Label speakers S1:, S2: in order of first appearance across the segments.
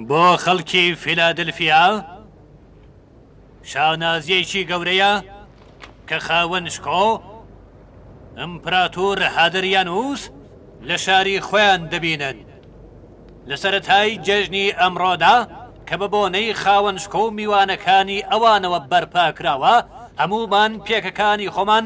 S1: بۆ خەڵکی فیلادلفیا شانازییەکی گەورەیە کە خاوەن شکۆ، ئیمپراتۆر هادریانوس لە شاری خۆیان دەبینن. لە سەرەتای جەژنی ئەمڕۆدا کە بە بۆنەی خاوەن شکۆ و میوانەکانی ئەوانەوە بەرپا کراوە، هەموومان پێکەکانی خۆمان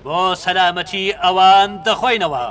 S1: بۆ سەلامەتی ئەوان دەخۆینەوە.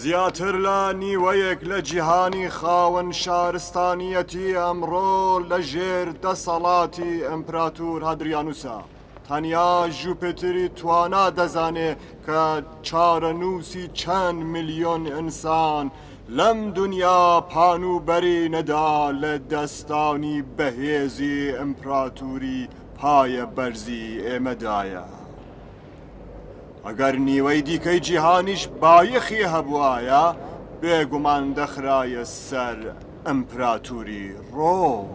S2: زیاتر لە نیوەیەک لە جیهانی خاوەن شارستانیەتی ئەمڕۆ لە ژێر دەسەڵاتی ئیمپراتور هادریانوسە. تەنیا ژوپێتری توانا دەزانێ کە چارەنووسی چەند ملیۆن ئینسان لەم دونیا پان و بەرینەدا لە دەستانی بەهێزی ئیمپراتوری پایە بەرزی ئێمەدایە. ئەگەر نیوەی دیکەی جیهانیش بایەخی هەبوایە، بێگومان دەخرایە سەر ئیمپراتوری ڕۆم.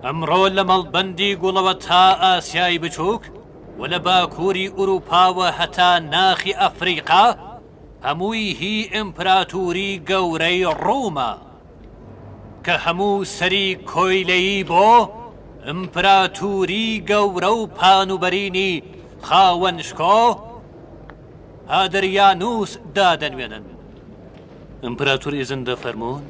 S1: ئەمڕۆ لە مەڵبەندی گوڵەوە تا ئاسیای بچووک و لە باکووری ئورووپاوە هەتا ناخی ئەفریقا هەمووی هی ئیمپراتوری گەورەی ڕۆمە. کە هەموو سەری کۆیلەیی بۆ ئیمپراتوری گەورە و پانوبەرینی خاوەن شکۆ هادریانوس دادەنوێنن. ئیمپراتور ئیزن دەفەرموون.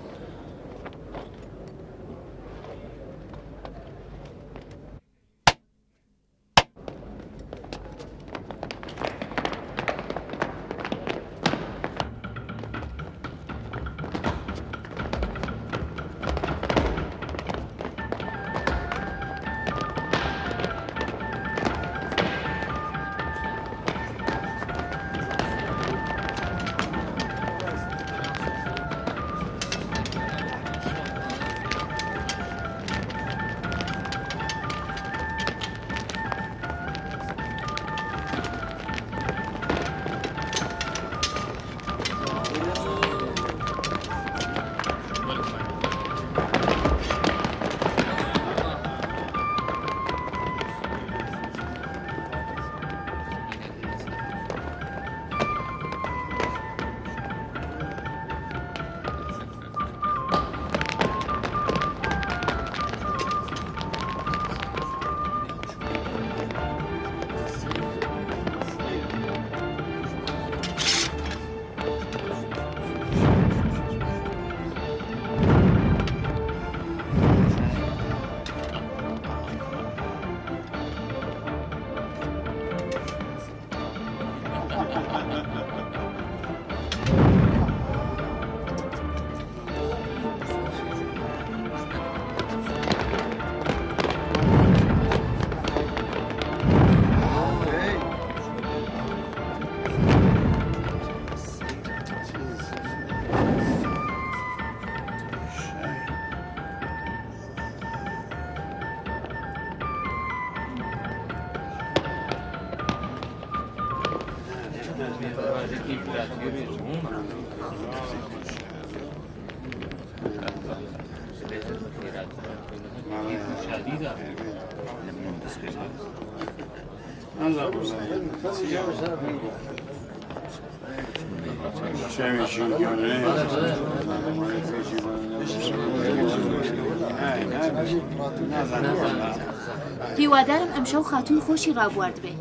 S3: هیوادارم ئەمشەو خاتوون خۆشی ڕابواردبێ.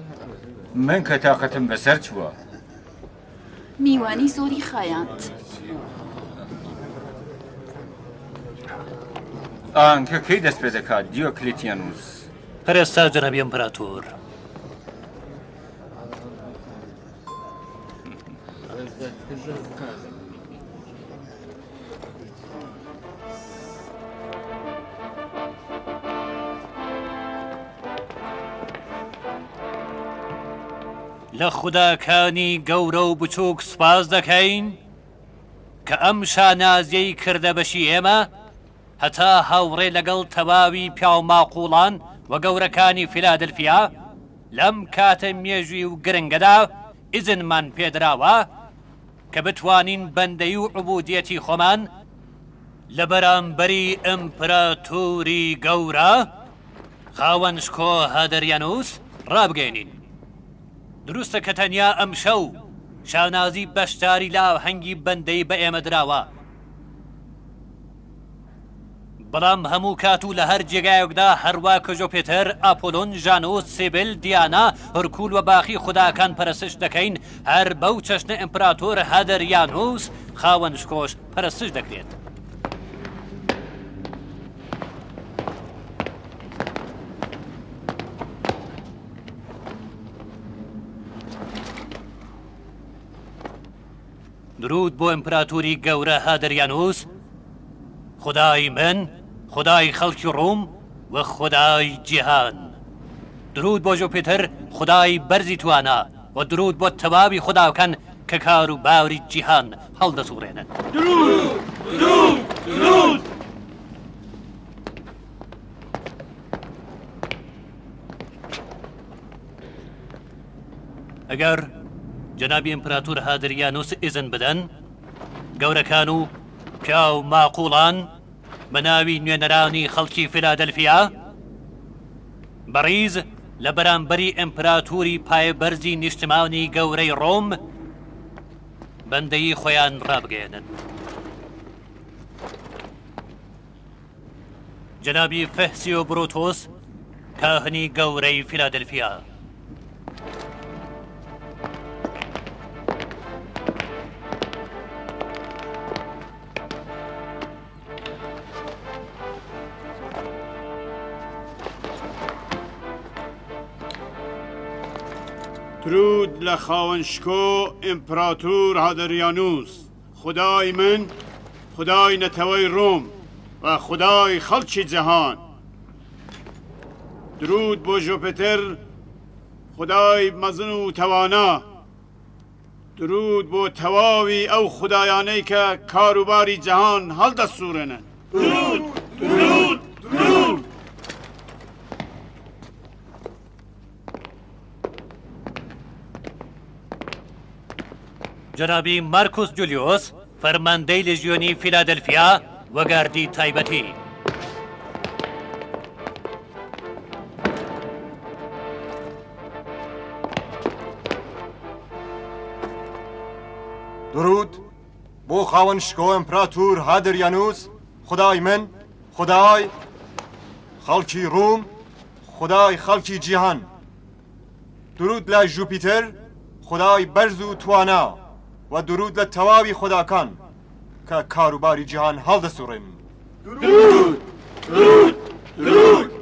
S4: من کە تاقەتم بەسەر چووە.
S3: میوانی زۆری خایاند.
S4: ئاهەنگەکە کەی دەست پێ دەکات دیۆکلیتیانوس؟
S1: هەر ئێستا جەنابی ئیمپراتۆر. لە خوداکانی گەورە و بچووک سوپاس دەکەین کە ئەم شانازیەی کردە بەشی ئێمە هەتا هاوڕێ لەگەڵ تەواوی پیاوماقوڵان و گەورەکانی فیلادلفیا لەم کاتە مێژووی و گرنگەدا ئیزنمان پێدراوە کە بتوانین بەندەیی و عبودیەتی خۆمان لە بەرامبەری ئیمپراتۆری گەورە خاوەن شکۆ هادریانوس ڕابگەیەنین. دروستە کە تەنیا ئەمشەو شانازی بەشداری لە ئاهەنگی بەندەیی بە ئێمە دراوە، بەڵام هەموو کات و لە هەر جێگایەکدا هەروا کە ژۆپێتەر، ئاپۆلۆن، ژانوس، سیبل، دیانا، هرکول و باقی خوداکان پەرستش دەکەین، هەر بەو چەشنە ئیمپراتۆر هادریانوس خاوەن شکۆش پەرستش دەکرێت. دروود بۆ ئیمپراتوری گەورە هادریانوس، خودای من، خودای خەڵکی ڕوم و خودای جیهان. دروود بۆ ژوپیتر خودای بەرزی توانا و دروود بۆ تەواوی خوداکان کە کار و باری جیهان هەڵدەسوڕێنن.
S5: دروود! دروود! دروود!
S1: ئەگەر جەنابی ئیمپراتور هادریانوس ئیزن بدەن، گەورەکان و پیاو ماقوڵان بە ناوی نوێنەرانی خەڵکی فیلادلفیا، بە ڕیز لە بەرامبەری ئیمپراتوری پایەبەرزی نیشتمانی گەورەی ڕۆم، بەندەیی خۆیان ڕابگەیەنن. جەنابی فهسیۆ برۆتۆس، کاهنی گەورەی فیلادلفیا.
S5: درود لە خاوەن شکۆ ئیمپراتور هادریانوس. خودای من، خودای نەتەوەی ڕۆم و خودای خەڵکی جەهان. درود بۆ ژۆپێتر، خودای مەزن و تەوانا. درود بۆ تەواوی ئەو خودایانەی کە کاروباری جەهان هەڵدەسوڕێنن. درود، درود، درود.
S1: جەنابی مارکوس جولیۆس، فەرماندەی لژیۆنی فیلادلفیا و گاردی تایبەتی.
S2: درود بۆ خاوەن شکۆ ئیمپراتور هادریانوس، خودای من، خودای خەڵکی ڕوم، خودای خەڵکی جیهان. درود لە ژوپیتر خودای بەرز و توانا و درود لە تەواوی خوداکان کە کاروباری جیهان هەڵدەسوڕێنن.
S5: درود! درود! درود!